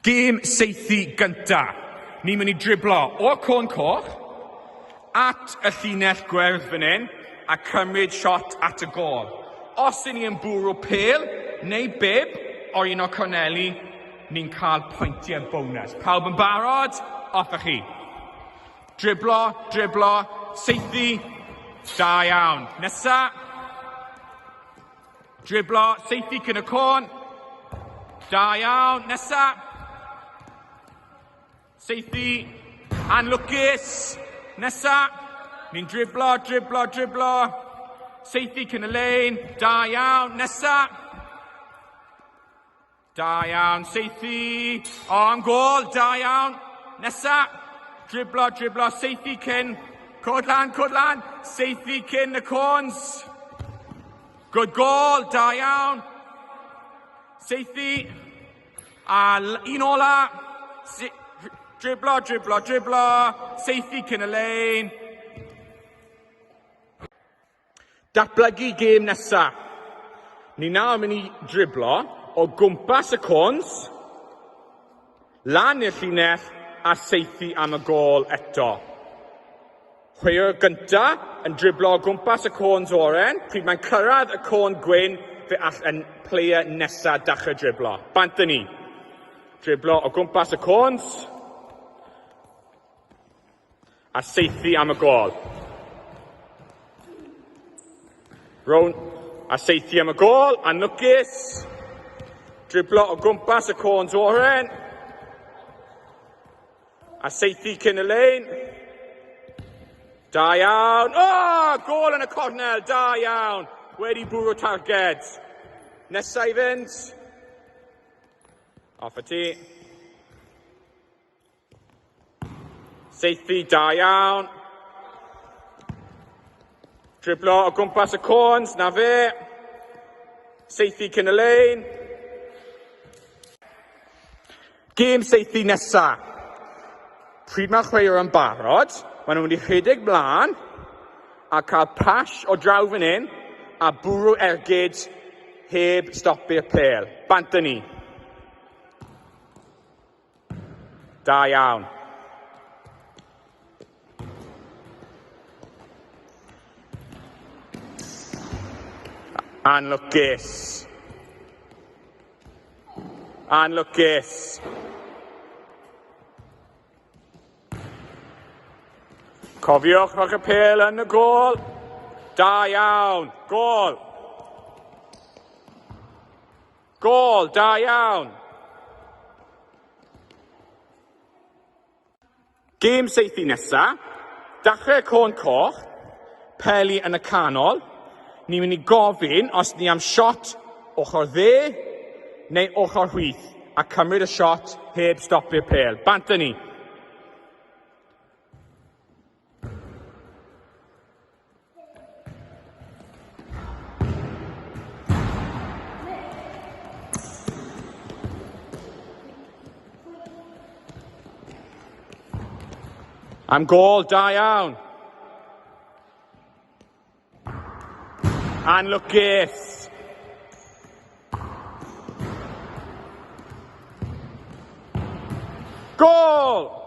Gêm saethu gynta. Ni'n mynd i driblo o'r côn coch at y llinell gwyrdd fan hyn a cymryd shot at y gôl. Os 'yn ni yn bwrw pêl neu bib o un o'r corneli, ni'n cael pwyntiau bonus. Pawb yn barod? Off â chi. Driblo, driblo, saethu. Da iawn. Nesa. Driblo, saethu cyn y côn. Da iawn, nesa. Saethu, anlwcus. Nesa. Ni'n driblo, driblo, driblo. Saethu cyn y lein. Da iawn, nesa. Da iawn, saethu. O, am gôl, da iawn. Nesa. Driblo, driblo, saethu cyn. Cod lan, cod lan. Saethu cyn y cones. Good goal, da iawn. Saethu. A un ola. Driblo, driblo, driblo. Saethu cyn y lein. Datblygu gêm nesa. Ni nawr mynd i driblo o gwmpas y cones, lan i'r llinell a saethu am y gôl eto. Chwaraewr gynta yn driblo o gwmpas y cones oren, pryd mae'n cyrraedd y côn gwyn fe all y player nesa dachrau driblo. Bant â ni. Driblo o gwmpas y cones. A saethu am y gôl. Rown a saethu am y gôl, anlwcus. Driblo o gwmpas y cones oren. A saethu cyn y lein. Da iawn. O, oh, gôl yn y cornel, da iawn. Wedi bwrw targed. Nesa i fynd. Off y ti. Saethu, da iawn. Driblo o gwmpas y cones, na fe. Saethu cyn y lein. Gêm saethu nesa. Pryd mae'r chwaraewr yn barod, maen nhw'n mynd i rhedeg mlaen a cael pas o draw fan hyn a bwrw ergyd heb stopio'r pêl. Bant â ni. Da iawn. Anlwcus. Anlwcus. Cofiwch, rhowch y pêl yn y gôl. Da iawn. Gôl. Gôl, da iawn! Gêm saethu nesa. Dachrau y côn coch, peli yn y canol. Ni'n mynd i gofyn os ni am shot ochr dde neu ochr chwith a cymryd y shot heb stopio'r pêl. Bant â ni. Am gôl, da iawn. Anlwcus. Gôl!